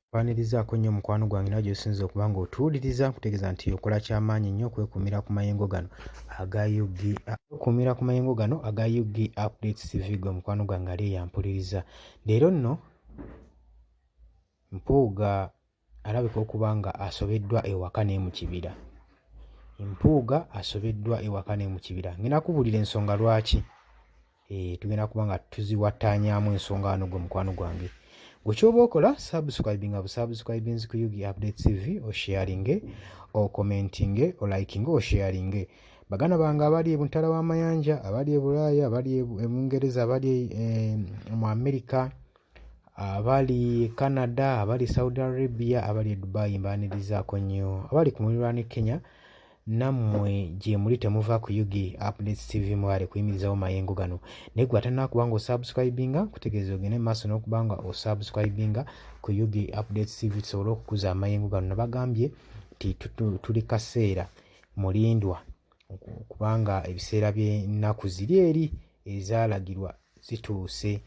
Nkwanirizaako nnyo mukwano gwange nawe gy'osinze okuba ng'otuwuliriza, nkutegeeza nti okola kyamaanyi nnyo okwekuumira ku mayengo gano aga UG, okwekuumira ku mayengo gano aga UG Updates TV. Gwe mukwano gwange ali eyo ampuliriza. Leero nno Mpuuga alabika okuba nga asobeddwa ewaka ne mu kibira. Mpuuga asobeddwa ewaka ne mu kibira. Ngenda kubuulira ensonga lwaki. Eh, tugenda kuba nga tuziwattaanyaamu ensonga wano gwe mukwano gwange. Gwe ky'oba okola subscribinga busubscribinzi ku UG Update TV, osharinge, okomentinge, olikinge, osharinge. Baganda bange abali ebuntala w'amayanja, abali e Bulaaya, abali e Bungereza, abali eh, mu Amerika, abali Canada, abali Saudi Arabia, abali e Dubai mbaanirizaako nnyo, abali ku muliraano e Kenya nammwe gyemuli temuva ku UG Updates TV mwale kuyimirizawo mayengo gano. Naye gwe atannakuba nga osubscribinga, nkutegeeza ogende mu maaso n'okuba nga osubscribinga ku UG Updates TV tusobole okukuza amayengo gano. Nabagambye nti tuli kaseera mulindwa kubanga ebiseera by'ennaku ziri eri ezaalagirwa zituuse.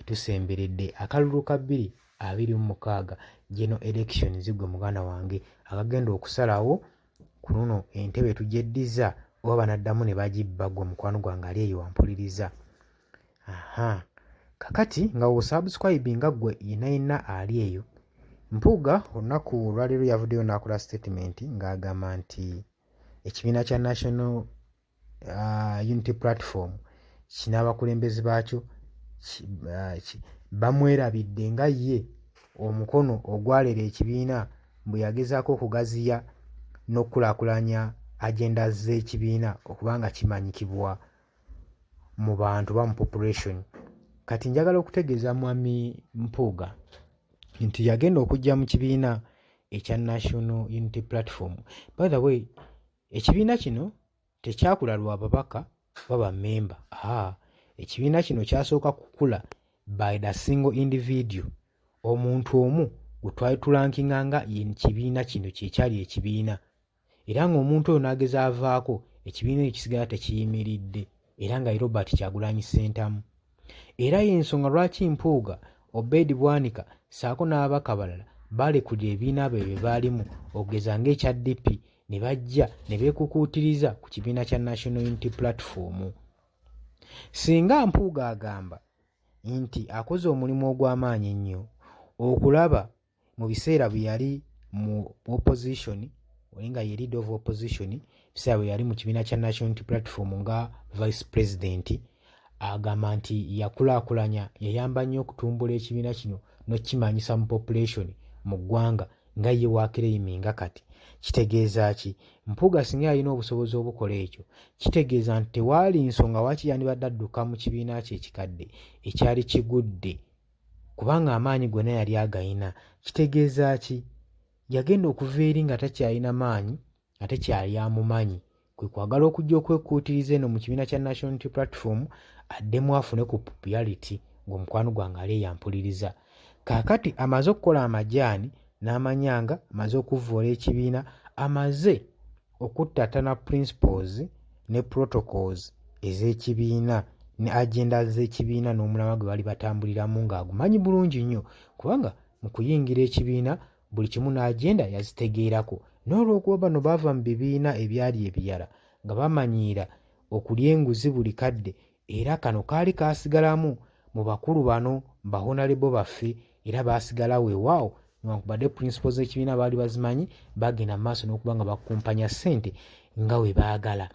Tusemberedde akalulu ka 2026 general elections gwe muganda wange akagenda okusalawo ku luno entebe tugyeddiza oba banaddamu ne bagibba gwe mukwano gwange ali eyo wampuliriza. Aha kakati nga wosubscribinga gwe yenna yenna ali eyo. Mpuuga olunaku olwaleero yavuddeyo n'akola statement ng'agamba nti ekibiina kya National Unity Platform n'abakulembeze baakyo bamwerabidde nga ye omukono ogwalera ekibiina bwe yagezaako okugaziya n'okukulaakulanya agenda z'ekibiina okuba nga kimanyikibwa mu bantu oba mu population. Kati njagala okutegeeza Mwami Mpuuga nti yagenda okujja mu kibiina ekya National Unity Platform. By the way, ekibiina kino tekyakula lwa babaka oba bammemba. Aa, ekibiina kino kyasooka kukula by the single individual, omuntu omu gwe twali tulankinga nga ye kibiina kino kye kyali ekibiina, era ng'omuntu oyo n'ageza avaako, ekibiina ekyo kisigala tekiyimiridde, era nga ye Robert Kyagulanyi Ssentamu. Era y'ensonga lwaki Mpuuga, Obed Bwanika ssaako n'ababaka abalala baalekulira ebibiina byabwe bye baalimu okugeza ng'ekya DP ne bajja ne beekukuutiriza ku kibiina kya National Unity Platform. Singa Mpuuga agamba nti akoze omulimu ogw'amaanyi ennyo okulaba mu biseera bwe yali mu opposition, oli nga ye leader of opposition, ebiseera bwe yali mu kibiina kya National Unity Platform nga vice president, agamba nti yakulaakulanya, yayamba nnyo okutumbula ekibiina kino n'okukimanyisa mu population mu ggwanga nga ye waakireyiminga kati. Kitegeeza ki? Mpuuga singa yalina obusobozi obukola ekyo, kitegeeza nti tewaali nsonga lwaki yandibadde adduka mu kibiina kye ekikadde ekyali kigudde, kubanga amaanyi gonna yali agayina. Kitegeeza ki? Yagenda okuva eri nga takyalina maanyi ate kyali amumanyi, kwe kwagala okujja okwekuutiriza eno mu kibiina kya National Unity Platform addemu afune ku popularity ng'omukwano gwange ali eyo ampuliriza. Kaakati amaze okukola amajaani n'amanyanga, amaze okuvvoola ekibiina, amaze okuttattana principles ne protocols ez'ekibiina ne agenda z'ekibiina n'omulamwa gwe bali batambuliramu ng'agumanyi bulungi nnyo, kubanga mu kuyingira ekibiina buli kimu n'agenda yazitegeerako. N'olw'okuba bano baava mu bibiina ebyali ebirala nga bamanyiira okulya enguzi buli kadde, era kano kaali kaasigalamu mu bakulu bano ba honorable baffe, era baasigala weewaawo newankubadde principles z'ekibiina baali bazimanyi, bagenda mu maaso n'okuba nga bakumpanya ssente nga we baagala.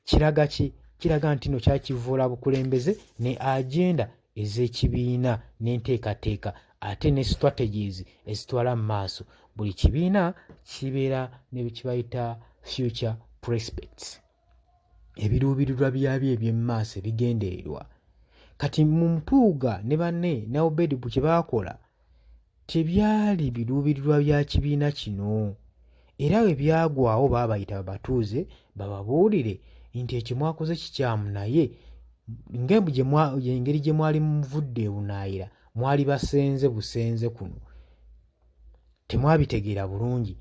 Kiraga ki? Kiraga nti no kyakivvoola bukulembeze ne agenda ez'ekibiina n'enteekateeka ate ne strategies ezitwala mu maaso. Buli kibiina kibeera ne kibayita future prospects, ebiruubirirwa byabyo eby'omu maaso, ebigendererwa. Kati mu Mpuuga ne banne ne Obed kye baakola tebyali biruubirirwa bya kibiina kino, era bwe byagwawo baabayita babatuuze bababuulire nti ekyo mwakoze kikyamu, naye ng'engeri gye mwali muvudde ebunaayira mwali basenze busenze kuno temwabitegeera bulungi.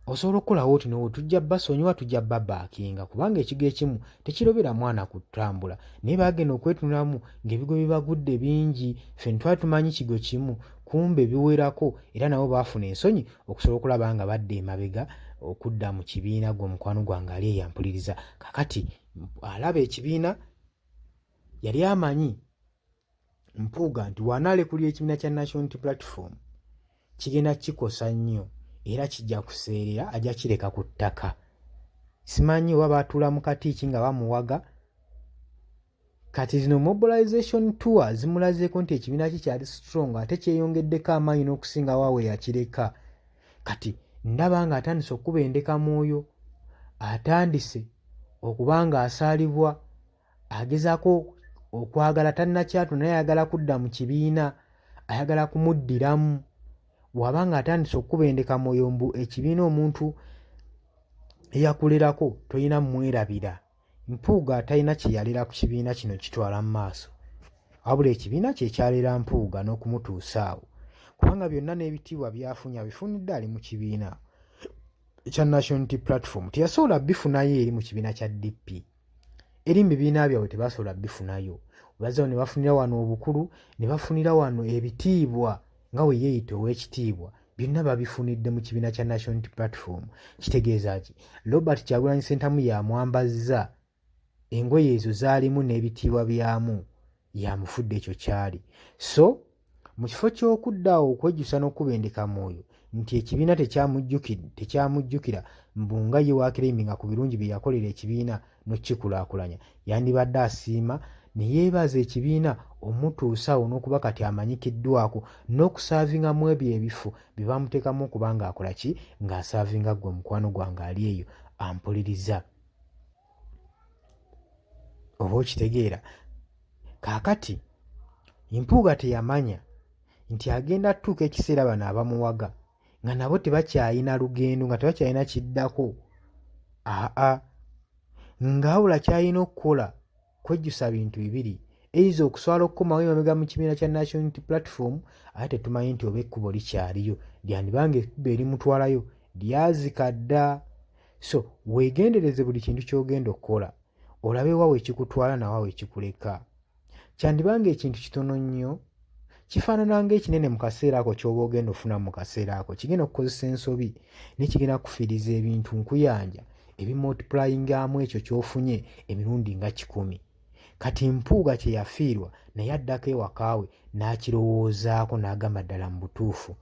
Osobola okukolawo oti nowo tujja basonyiwa, tujja babaakinga, kubanga ekigo ekimu tekirobera mwana kutambula. Naye baagenda okwetunulamu ng'ebigo bibagudde bingi. Ffe twali tumanyi kigo kimu, Kumbe biwerako era nabo baafuna ensonyi okusobola okulaba nga badda emabega okudda mu kibiina. Gwe omukwano gwange ali eyampuliriza kakati alaba ekibiina, yali amanyi Mpuuga nti w'anaalekulira ekibiina kya National Unity Platform kigenda kikosa nnyo era kijja kuseerera, ajja kireka ku ttaka. Simanyi oba baatuula mu katiiki nga bamuwaga. Kati zino mobilization tour zimulazeeko nti ekibiina kikyali strong ate kyeyongeddeko amaanyi n'okusinga wa we yakireka. Kati ndaba nga atandise okukuba endeka mwoyo, atandise okuba ng'asaalibwa, agezaako okwagala tannakyatula naye ayagala kudda mu kibiina, ayagala kumuddiramu. Waba nga atandise okukuba endeka mwoyo mbu ekibiina omuntu eyakulerako tolina mwerabira. Mpuuga talina kye yalera ku kibiina kino kitwala mu maaso, wabula ekibiina kye kyalera Mpuuga n'okumutuusa awo, kubanga byonna n'ebitiibwa by'afunye abifunidde ali mu kibiina kya National Unity Platform. Teyasobola bifunayo eri mu kibiina kya DP, eri mu bibiina byabwe tebasobola bifunayo. Bazzawo ne bafunira wano obukulu, ne bafunira wano ebitiibwa nga we yeeyita ow'ekitiibwa, byonna babifunidde mu kibiina kya National Unity Platform. Kitegeeza ki? Robert Kyagulanyi Ssentamu yamwambazza engoye ezo zaalimu n'ebitiibwa byamu, yamufudde ekyo kyali. So mu kifo ky'okudda awo okwejjusa n'okubendeka mwoyo nti ekibiina tekyamujjukira mbu nga ye wakireyiminga ku birungi bye yakolera ekibiina n'okukikulaakulanya, yandibadde asiima ne yeebaza ekibiina omutuusa awo n'okuba kati amanyikiddwako n'okusaavinga mu ebyo ebifo bye bamuteekamu okuba ng'akola ki, ng'asaavinga. Ggwe mukwano gwange ali eyo ampuliriza, oba okitegeera? Kaakati Mpuuga teyamanya nti agenda tutuuka ekiseera bano abamuwaga nga nabo tebakyalina lugendo, nga tebakyalina kiddako, aa nga wabula kyalina okukola kwejjusa bintu bibiri: eiza okuswala okukomawo emabega mu kibiina kya National Unity Platform, ate tetumanyi nti oba ekkubo likyaliyo, lyandibanga ekkubo erimutwalayo lyazika dda. So weegendereze buli kintu ky'ogenda okukola, olabe wa wekikutwala nawa wekikuleka. Kyandiba ng'ekintu kitono nnyo kifaanana ng'ekinene mu kaseera ako ky'oba ogenda ofuna mu kaseera ako kigenda okukozesa ensobi, naye kigenda kukufiiriza ebintu nkuyanja ebimultiplyingamu ekyo ky'ofunye emirundi nga 100. Kati Mpuuga kye yafiirwa naye addako ewaka we n'akirowoozaako n'agamba ddala mu butuufu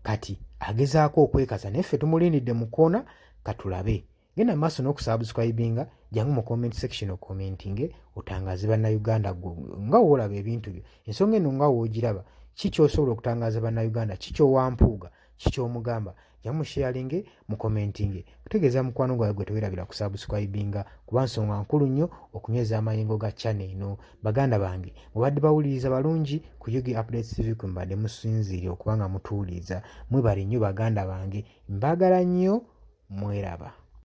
Kati agezaako okwekaza, naye ffe tumulindiridde mu kkoona katulabe. Genda maaso n'okusubscribinga, jangu mu comment section okomentinge, otangaaze Bannayuganda gwe nga woolaba ebintu byo, ensonga eno nga woogiraba, ki ky'osobola okutangaaza Bannayuganda, ki ky'owa Mpuuga, ki ky'omugamba. Jangu musharinge, mukomentinge, kutegeeza mukwano gwawe gwe tewerabira kusubscribinga, kuba nsonga nkulu nnyo okunyweza amayengo ga channel eno. Baganda bange, mubadde bawuliriza balungi ku UG Updates TV, kwe mubadde musinziire okuba nga mutuwuliriza. Mwebale nnyo baganda bange, mbagala nnyo, mweraba.